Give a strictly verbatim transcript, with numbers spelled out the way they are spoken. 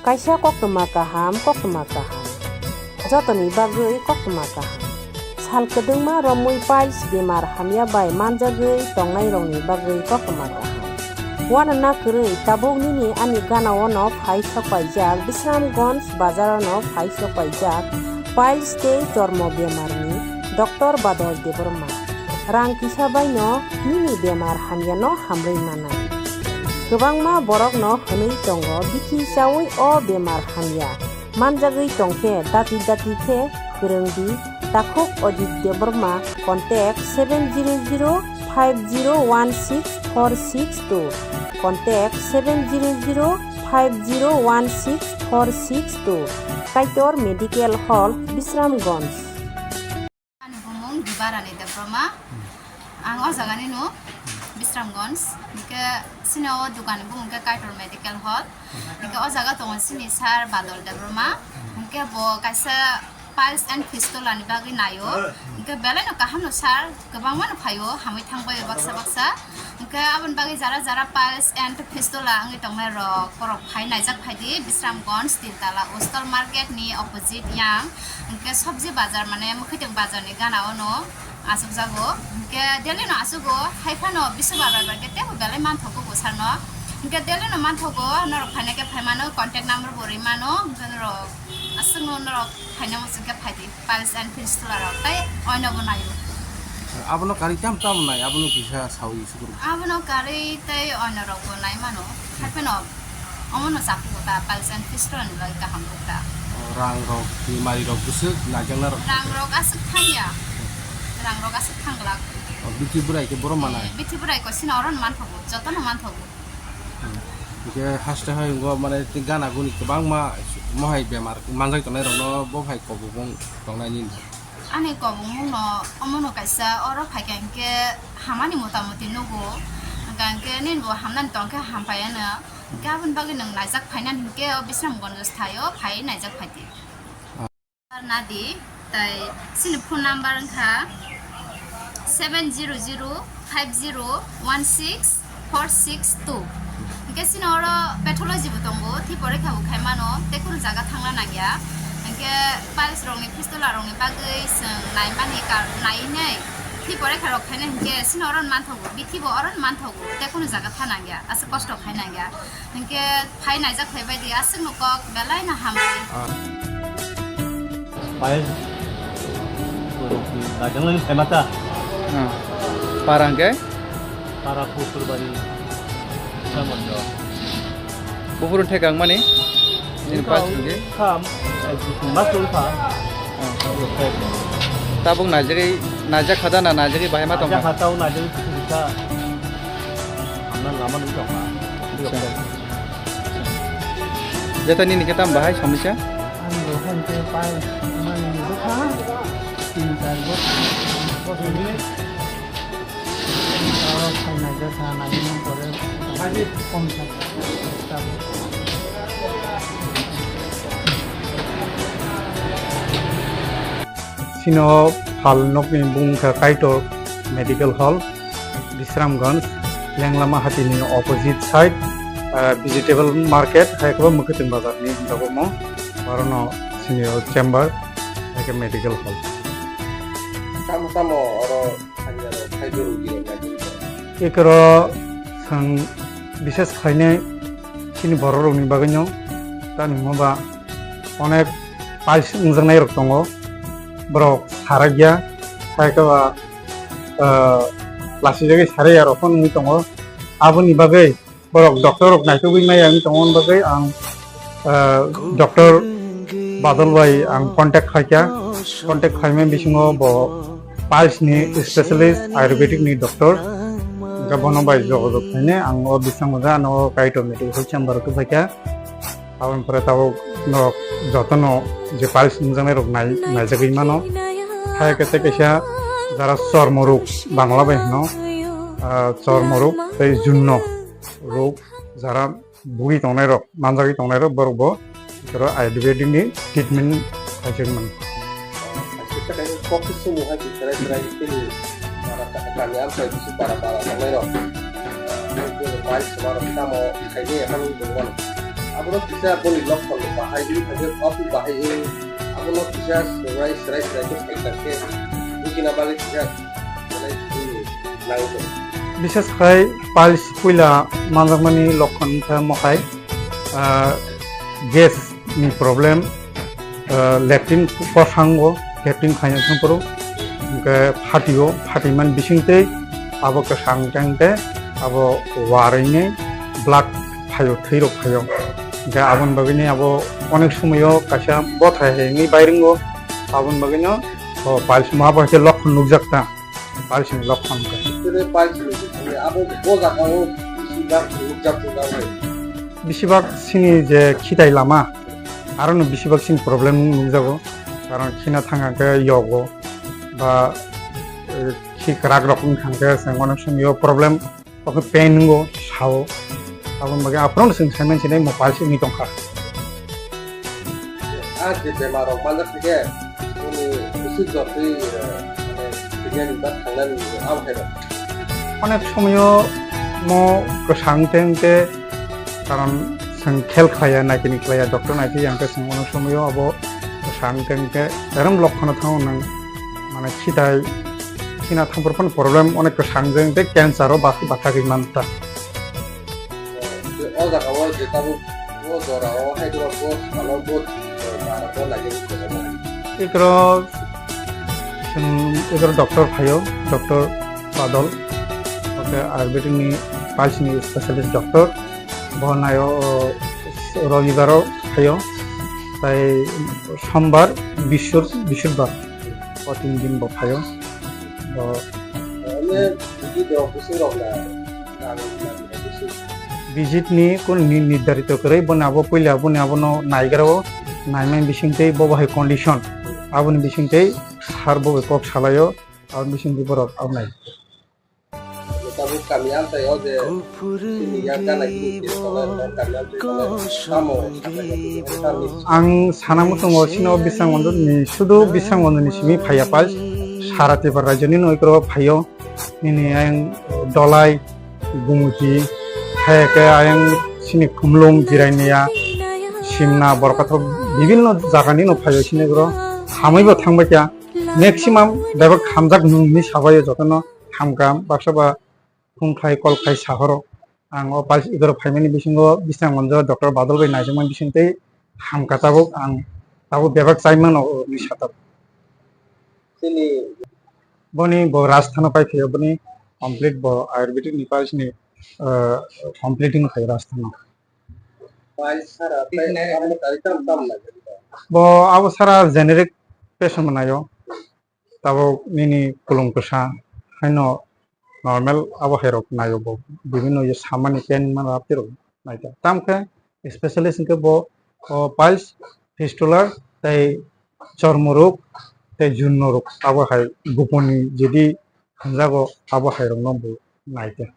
Kaisa koktwma kaham, koktwma kaham. Jotoni bagwi koktwma kaham. Sal kwdwngma romwi piles bemar hamya bai manjagwi tongnairokni bagwi koktwma kaham. Uanana kwrwi tabuk nini ani gana-o no phai sokpaijak, Bisramganj bazar-o no phai sokpaijak piles tei chormo bemarni Doctor Badol Debbarma. Rang kisa bai no nini bemar hamya no hamrwi manai. Kwbangma borok no hwnwi tongo, bithi chaui o bemar hamya. Manjagwi tongkhe dati dati khe kwrwng di. Takhuk Ajit Debbarma, contact seven zero zero five zero one six four six two, contact seven zero zero five zero one six four six two, Kaitor Medical Hall, Bisramganj. Ani bumung Dibarani Debbarma. Ang o jagani no Bisramganj. Hingke sini o dogan ni bumung khe Kaitor Medical Hall. Hingke o jaga tongo sini sir Badol Debbarma. Hingke bo kaisa piles and fistula ni bagwi naio. Hingke belai no kaham no sir, kwbangma no phaio, hamwi thangbaio baksa baksa. Hingke aboni bagwi jara jara piles and fistula wngwi tongnai rok, borok phai naijak phaidi Bisramganj, Tiltala, Ustal Market ni opposite yang. Hingke sobji bazar, mane mwkhwtwng bazar ni gana o no asukjago. Hingke daily no asugo, hai phano bisu bar bar bar khe teibo belai manthogo bo sir no. Hingke daily no manthogo, norok phaina khe phaimano, contact number bo rwimano, hingke norok aswkno norok phaina muchung khe phaidi. Piles and fistula rok tei oino bo naio. Abono karwi tam tam nai, abono kisa sawi sukuru. Abono karwi tei oino rok bo nai mano. Hai phano omono chapu ta piles and fistula ni bagwi kaham kuk ta. O, rang rok, bemari rok bwswk naijakna rok. Rang rok aswk thangya. Rang rok aswk thang glak. O, bithi bwrai khe borom manai. Eh, bithi bwrai ko sino oron manthogo, jotono manthogo. Hingke haste hai wngkha mane tei gana guni kwbangma mohai bemar manjak tongnai rokno bo hai kobok wng tongnai nini. Ani kobok mungno omono kaisa oro phaikha hingke hamani motamoti nugo, hingka hingke nini bo hamnani tongkhe hampaiya no, hingke aboni bagwi nwng naijak phainani hingke o Bisramganj thaio phai naijak phaidi. Nadi, tai sini phone number wngkha seven zero zero five zero one six four six two. Hingke sini oro pathology bo tongo, thi porekha bo khai mano, tei kunu jaga thangna nangya. Hingke piles rokni, fistula rokni bagwi chwng naimani kar-, nainai thi porekha rok khaina hingke sini oro manthogo, bithi bo oro manthogo, tei kunu jaga tha nangya, aswk kosto khai nangya. Hingke phai naijak phai bai di, aswk no kok belai no hambai. Ah. Pai borok ni naijak nani phai mata. Ah. Para hingke? Para Puturbari. Samondo. Buphuru thekang mani? Ini pas hingke? Kam, eh, mas dulu pa. Ah. Tabuk naijagwi, naijak khada na naijagwi bahai ma tongkha? Naijak khada, naijagwi kutu bisa. Hamna lama nung tongkha. Acha. Jeta nini khe tam bahai somisa? Ang bo hai khe pai mani ni bwkha tin char bosor ni. Aro phainai jesa nai mung pore kom sa. Sino hal nokni bung kha Kaitor Medical Hall, Bisramganj, Lenglama Hatini opposite side, ah, vegetable market, hai khe bo mwkhwtwng bazar ni hinjago mo, orono sini o chamber, hai khe medical hall. Tamo tamo oro thangya rok khai rok di rok nai. Ekoro sang bises khainai sini borok rok ni bagwi no, tamo ba onek piles wngjaknai rok tongo, borok sarakya, hai khe ba, ah, lasijagwi sarai ya rok phano wngwi tongo. Aboni bagwi borok doctor rok naitugwi maya wngwi tongo, aboni bagwi ang, ah, doctor Badal bai ang contact khaikha, contact khaimani bisingo bo piles ni specialist, ayurvedic ni doctor, hwnkhe bono bai jogajog khainai ang o bising mujang ano Kaitor Medical Chamber o kwphaikha. Aboni pore tabuk norok jotono je piles wngjaknai rok nai-, naijagwi mano. Hai khe tei kaisa jara chormo rok Bangla bai hino, ah, chormo rok tei junno rok jara bugwi tongnai rok, manjagwi tongnai rok borok bo oro ayurvedic ni treatment khaijak mano. Kok se sumu hai khe chwrai chwrai tei para kami amchai bisu para para tongnai rok. Piles rok tamo khaidi ekhang wngwi tongo. Abono kisa boni lokhon bahai wngkha khe, opi bahai wng, abono kisa swrai swrai swrai khe phaikha khe bujina bagwi kisa belai bini nangkuk. Bishes khai piles puila manjakmani lokhon wngkha mohai, ah, gas ni problem, ah, latrine kosango latrine khaina thangphuru, hwnkhe phatio, phatimani bisingtwi abo kwsang tengte abo warwini blood phaio, thwirok phaio. Hwnkhe aboni bagwino abo onek somoyo kaisa bothai hai wngwi bairingo, aboni bagwino o piles ma bo hai khe lokhon nukjak ta. Piles ni lokhon khe. Tini piles ni bisingtwi abo bo jagao bisibak nukjak nukjak hai. Bisibak sini je khitai lama, arono bisibak sini problem nukjago. Karon khina thang khe yogo ba, eh, khi kwrak rok wng thang khe chwng onek somoyo problem. Oke pain wngkha sao. Aboni bagwi aphuru chwng saiman sinai mo piles wngwi tongkha. Ah, je bemar rok manjak thike, boni bisi jotwi, eh, mane, thwinani ba thangnani abo hai rok. Onek somoyo mo kwsang tengte, karon chwng khel khlaiya, naikini khlaiya, doctor naikhe yang khe chwng onek somoyo abo kwsang tengte, eram lokhano thango nang, mane, khitai, khina thampor phano problem onek kwsang tengte, cancer o basi bathagwi manta. O jaga o je tabuk o jora o hai jora bo salo bo bara bo lagi. Ikro, chwng ikro doctor phaio, doctor Badol. Oke, Ayurvedic ni piles ni specialist doctor. Bo naio, o, Robibar o phaio. Tai Sombar, Bisur, Bisurbar. O tin din bo phaio. Bo Ane bidi do kusung rok na. Visit ni kun ni nirdarito kwrwi, boni abo puila boni abono naigra o, naimani bisingtwi bo bahai condition, aboni bisingtwi sir bo bai kok salaio, aboni bisingtwi borok abo nai. Tabuk kami amchai o je sini yak gana gini kiri tongna rok kami amchai tamo. Ang sana muchungo sino bisang manjak ni sudu bisang manjak ni simi phaiya pal sara Tripura rajyo ni noi kro phaio. Nini ayang Dolai, Gumuti, hai khe ayang sini Khumlung, Jirainia, Simna, Borkathok, bibinno jagani no phaio sini gro. Hamai bo thangbai kya. Maximum bebak hamjak nungni sabaio jotono hamkha, baksa ba phone khai, call khai sahoro. Ang o pal igoro phaimani bisingo bisang manjo doctor Badol bai naijakmani bisingtwi hamkha tabuk ang tabuk bebak chaimano ni satok. Chini Boni bo Rajthano pai khayo, boni complete bo Ayurvedic ni piles ni, ah, complete ni khayo Rajthano. Piles sara tei amo tari tam tam na. Bo abo sara generic patient manayo. Tabuk nini kulung kwsa haino normal abo hai rok nayo bo. Bibinno ye samani pain mano apni rok naita. Tamkhe specialist hwnkhe bo, o, piles, fistula tei chormo rok tei junno rok abo hai guponi jedi hamjago abo hai rokno bo naita.